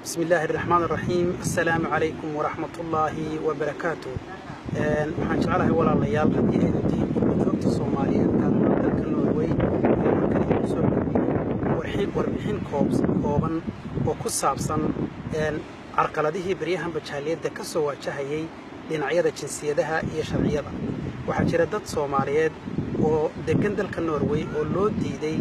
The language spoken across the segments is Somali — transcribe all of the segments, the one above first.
بسم الله الرحمن الرحيم، السلام عليكم ورحمة الله وبركاته. Waxaan jeclahay, walaalayaal, haddii aynu tihiin qurbajoogta Soomaaliyeed, gaar ahaan dalka Norway, inaan halkan idinku soo gudbiyo warbixin kooban oo ku saabsan carqaladihii beryahan bajaaliyadda ka soo waajahayay dhinacyada jinsiyadaha iyo sharciyada. Waxaa jira dad Soomaaliyeed oo degan dalka Norway oo loo diiday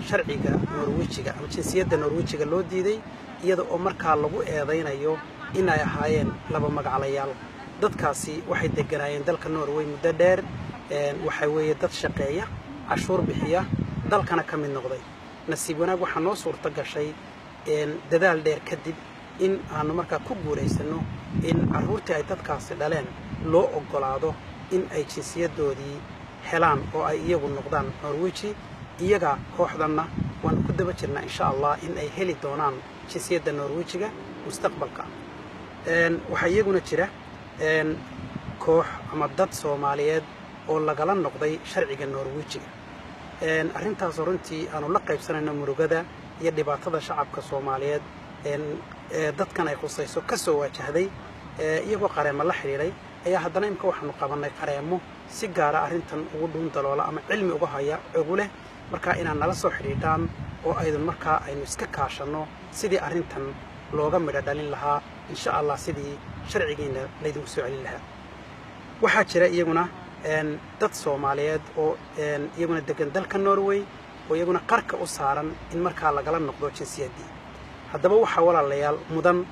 sharciga Norwejiga ama jinsiyadda Norwejiga loo diiday, iyada oo markaa lagu eedaynayo in ay ahaayeen laba magaclayaal. Dadkaasi waxay deganaayeen dalka Norway muddo dheer, waxaa weeye dad shaqeeya, cashuur bixiya, dalkana ka mid noqday. Nasiib wanaag, waxaa noo suurto gashay dadaal dheer kadib in aanu markaa ku guulaysanno in carruurtii ay dadkaasi dhaleen loo oggolaado in ay jinsiyadoodii helaan oo ay iyagu noqdaan Norweji. Iyaga kooxdanna waanu ku daba jirnaa, insha Allah, in ay heli doonaan jinsiyadda Norwejiga mustaqbalka. Waxaa iyaguna jira koox ama dad Soomaaliyeed oo lagala noqday sharciga Norwejiga. Arrintaasoo runtii aanu la qaybsanayno murugada iyo dhibaatada shacabka Soomaaliyeed ee dadkan ay khusayso ka soo waajahday, iyagoo qareemo la xidhiidhay ayaa haddana imka waxaanu qabannay qareemo si gaara arrintan ugu dhuun daloola ama cilmi uga haya ogu leh, markaa inaad nala soo xidhiidhaan oo aydun markaa aynu iska kaashanno sidii arrintan looga midho dhalin lahaa, insha Allah, sidii sharcigiina laydinku soo celin lahaa. Waxaa jira iyaguna dad Soomaaliyeed oo iyaguna degan dalka Norway oo iyaguna qarka u saaran in markaa lagala noqdo jinsiyaddii. Haddaba waxaa, walaalayaal, mudan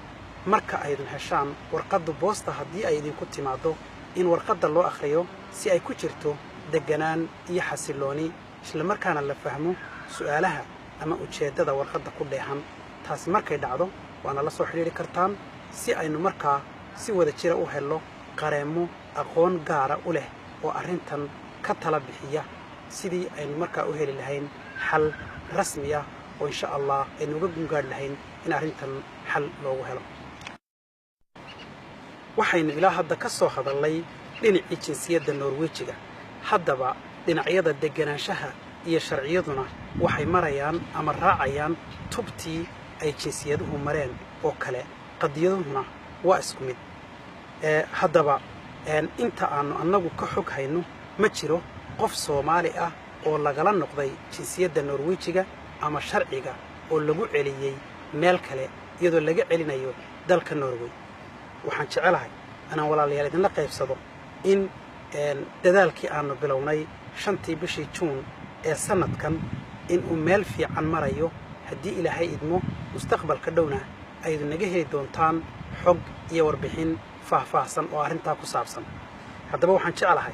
marka aydun heshaan warqadda boosta, haddii ay idinku timaaddo, in warqadda loo akhriyo si ay ku jirto deganaan iyo xasillooni, isla markaana la fahmo su'aalaha ama ujeeddada warqadda ku dheehan. Taasi markay dhacdo, waana la soo xidhiidhi kartaan si aynu markaa si wada jira u hello qareemo aqoon gaara u leh oo arrintan ka tala bixiya, sidii aynu markaa u heli lahayn xal rasmi ah oo, insha Allah, aynu uga gungaadhi lahayn in arrintan xal loogu helo. Waxaynu ilaa hadda ka soo hadallay dhinacii jinsiyadda Norwejiga. Haddaba dhinacyada deganaanshaha iyo sharciyaduna waxay marayaan ama raacayaan tubtii ay jinsiyaduhu mareen oo kale, qadiyaduhuna waa isku mid. Haddaba inta aanu annagu ka xog hayno, ma jiro qof Soomaali ah oo lagala noqday jinsiyadda Norwejiga ama sharciga oo lagu celiyey meel kale, iyadoo laga celinayo dalka Norway. Waxaan jecelahay inaan, walaalayaal, idinla qaybsado in dadaalkii aanu bilownay 5-tii bishii Juun ee sanadkan inuu meel fiican marayo. Haddii Ilaahay idmo, mustaqbalka dhowna aydu naga heli doontaan xog iyo warbixin faahfaahsan oo arrintaa ku saabsan. Haddaba waxaan jeclahay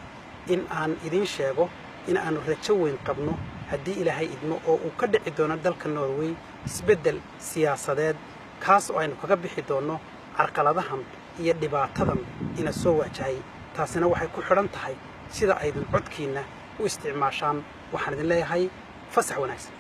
in aan idiin sheego in aanu rajo weyn qabno, haddii Ilaahay idmo, oo uu ka dhici doono dalka Norway isbeddel siyaasadeed, kaas oo aynu kaga bixi doonno carqaladahan iyo dhibaatadan ina soo waajahay. Taasina waxay ku xidhan tahay sida aydun codkiinna u isticmaashaan. Waxaan idin leeyahay fasax wanaagsan.